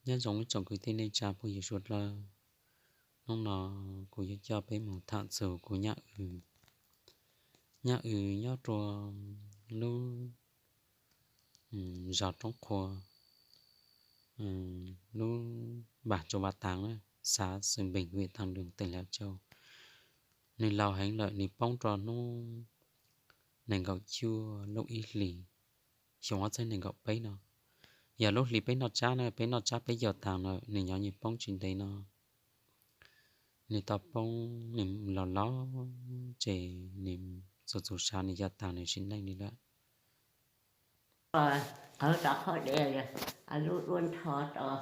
Nyob zoo ib tsoom kwv tij neej tsa phooj ywg suav dlawg, hnub no kuv yuav coj peb mus tham txug kuv nyab w, nyab w nyob rua lub zos Roob Qhua, lub npam Tsua Vaj Taag, xav Xwm Npeeg, vim Taag Lwm, teem Lav Tsau. Nwg laug heev lawm, nwg poob rua hnub nees nkaum cuaj lub ib hlis xyoo ob txhiab nees nkaum peb no. Yog lub hli peb noj tsab na, peb noj tsab peb yog taag lawm, nwg nyob nwg poob tsis ntev no. Nwg tau poob, nwg laus laus ces nwg txug txug sav nwg yog taag nwg sim neej li lawm. Qhov rov qhov de, lub duab nrho rau,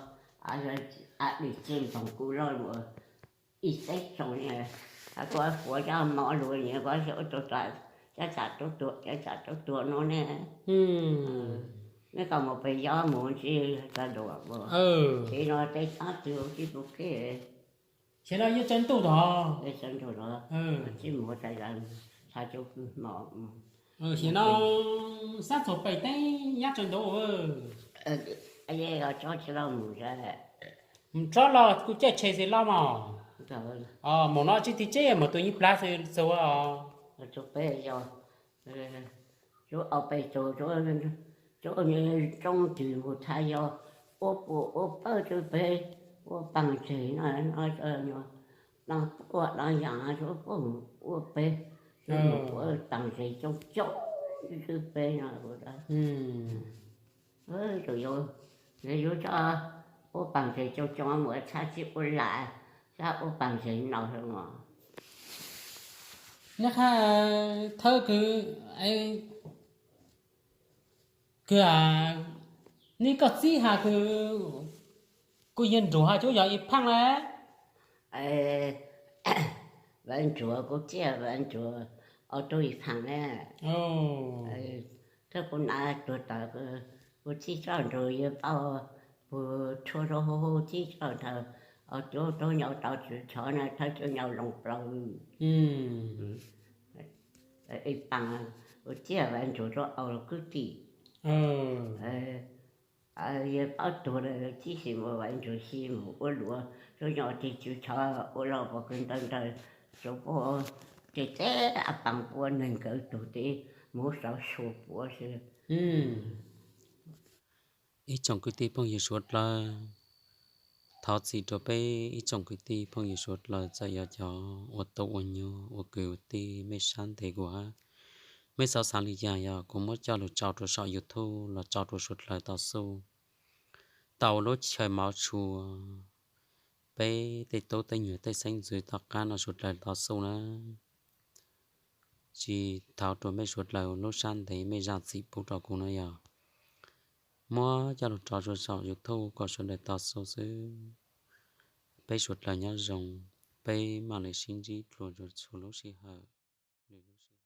a dim txij npoog kuv loj luas ib teb tsoom, kuv fuav cov mov luas nyuam qhuav xyov ua tau, cov tsam tub tuam, cov tsam tub tuam no ne. Neb koj mus pem yob mus ntsib cov duam, tsev no tej tsob twg tsis pub kev. Xyov no yuav tsaus ntuj tod, tsaus ntuj tod, tsis mus tas, txha cov hmo. Xyov no sab txhuam pem teeb nyab tsaus ntuj. Tsob tsis loj mus, mus tsob loj kuj caij tsheb xwb loj mog. Mus no tsis tig tsev, mus tus nyuj plab xwb txhua. Tub peb yog, tub ob peb tug, tub roob twg mus tha yog ua puas ua pawg tub peb, ua paag tseg no, no, no, puaj no yog tub puab mus ua peb, ua paag tseg coob coob tub peb no. Tus yug, yug tso, ua paag tseg coob coob mus txhab tsis ua lam, txhab ua paag tseg no os. Neb qha thawb kws, kws, neb koj txib has kws kuj yog Nruag has tub yog ib phaaj na. Vav Ntsuag, kuv txij Vav Ntsuag, ob tug ib phaaj na. Thawb kuv nav tuag tas, kuv txij tso Nruag yawg Paub, kuv tshua rau hu hu txij tso ntawd, ob tug tub nyuas tau tswv chov na, thawb tub nyuas loo plaws. Ib paaj, kuv txij Vav Ntsuag rau au kwv tij. Yawg Paub tuag lawm, txib xim mus Vav Ntsuag xim mus ua luam, tub nyuas tig tswv chov ua loj pom kws ntawd ntawd, tsuas pub tes teb a paas pua neeg nkawd tug teb mus saum sua pua xwb. Ib tsoom kwv tij phooj ywg suav dlawg, thov txim rau peb ib tsoom kwv tij phooj ywg suav dlawg, txawm yog cov ua tub ua nyuag ua kwv ua tij, mej sab ntev kuv hab, mej xav xaav li cas, yog kuv muab coj lug tso rua saum YouTube los tso rua suav dlawg tau xub, tau lub chaw mov tshua, peb tej tub tej nyuag tej xeeb ntxwv tom qab no suav dlawg tau xub na. Tsis thov rua mej suav dlawg lub sab ntev, mej zaam txim pub rau kuv no yog muab coj lug tso rua saum YouTube kom suav dlawg tau xub xwb. Peb suav dlawg nyob zoo, peb maam le sib ntsib dlua rua txhua lub sij hawm.